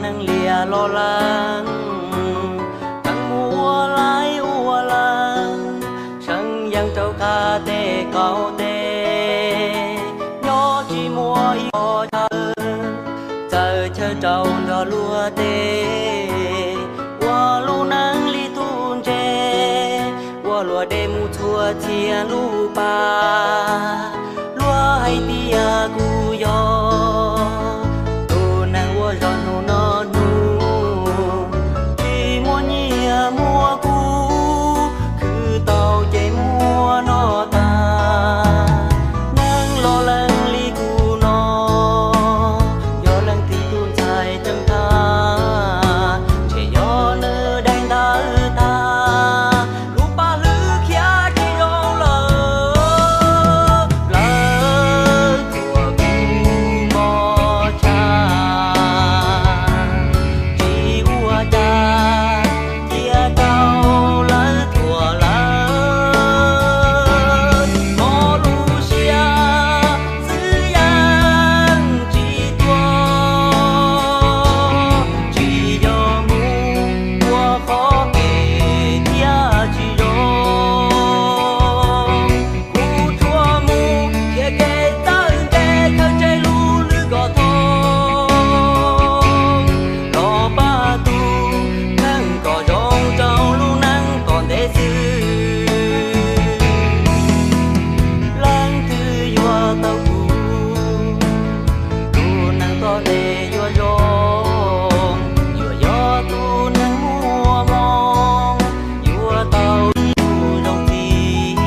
Neeg liam los lees, txeev mus ua laib ua lees, seev yees rau qab teb qaum teb, nyob tsis muaj ib qho chaw, txawm chaw rau nrog luag teb, ua lub neej li tub ntse, ua luam dej mus txhua txhia lub pas. Luag hais tias kuv yog tus neeg ua zog hnub no hnub, tsis muaj nyiaj muaj kub, khwv tau ces muab noj tag. Neeg los lees li kuv no, yog leej twg tus ntxhais tseem tag, ntshe yog nws daim ntawv tag, lub paj hlwb khiav tsis zoo lawm. Lawv thuam kuv mos tshaj, tsis ua cas, cia rau lawv thuam lawv. Mob lub siab xwb yeej tsis tuag, tsis yog mus ua qhov phem thiab tsis zoo. Kuv tsuas mus nrhiav kev txawj ntse, khaws tseg lub lwg kom thoob, los pab tus kheej kom zoo rau lub neej tom ntej xwb. Leej twg yuav tau kuv, tus neeg tom ntej yuav zoo, yuav yog tus neeg muaj hmoo, yuav tau ib tug zoo txiv,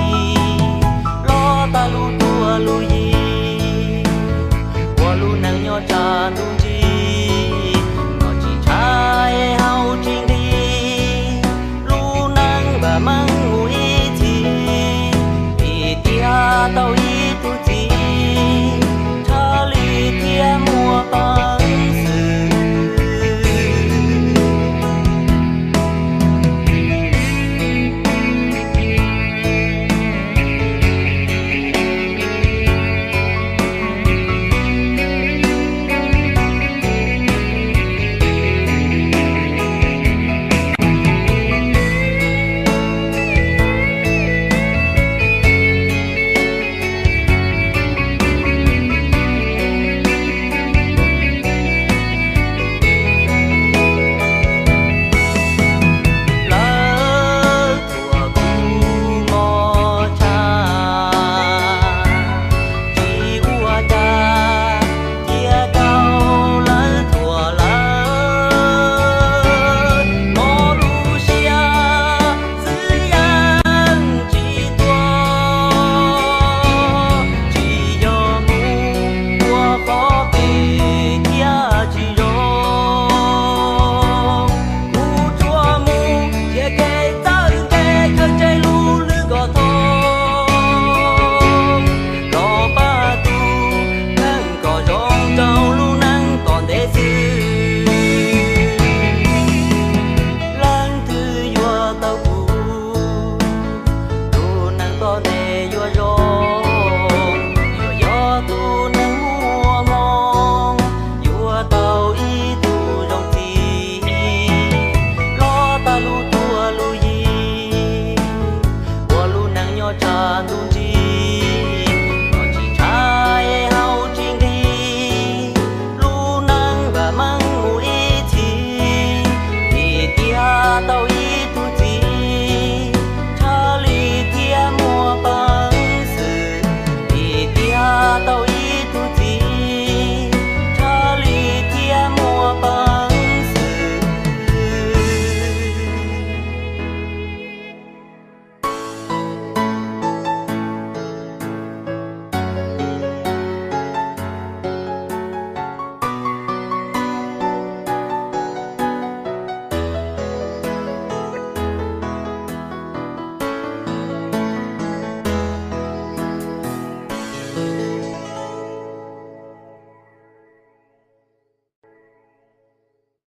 los tag lub cuab lub yig, ua lub neej nyob tshav ntuj nrig, noj tsis ntshai haus tsis nqhis, lub neej vam meej mus ib txhis, vim tias tau ib tug txiv, tshaj li thiab muaj peev xwm. Lawv thuam kuv mos tshaj, tsis ua cas, cia rau lawv thuam lawv. Mob lub siab xwb yeej tsis tuag, tsis yog mus ua qhov phem thiab tsis zoo. Kuv tsuas mus nrhiav kev txawj ntse, khaws tseg lub lwg kom thoob, los pab tus kheej kom zoo rau lub neej tom ntej xwb. Leej twg yuav tau kuv, tus neeg tom ntej yuav zoo, yuav yog tus neeg muaj hmoo, yuav tau ib tug zoo txiv, los tag lub cuab lub yig, ua lub neej nyob tshav ntuj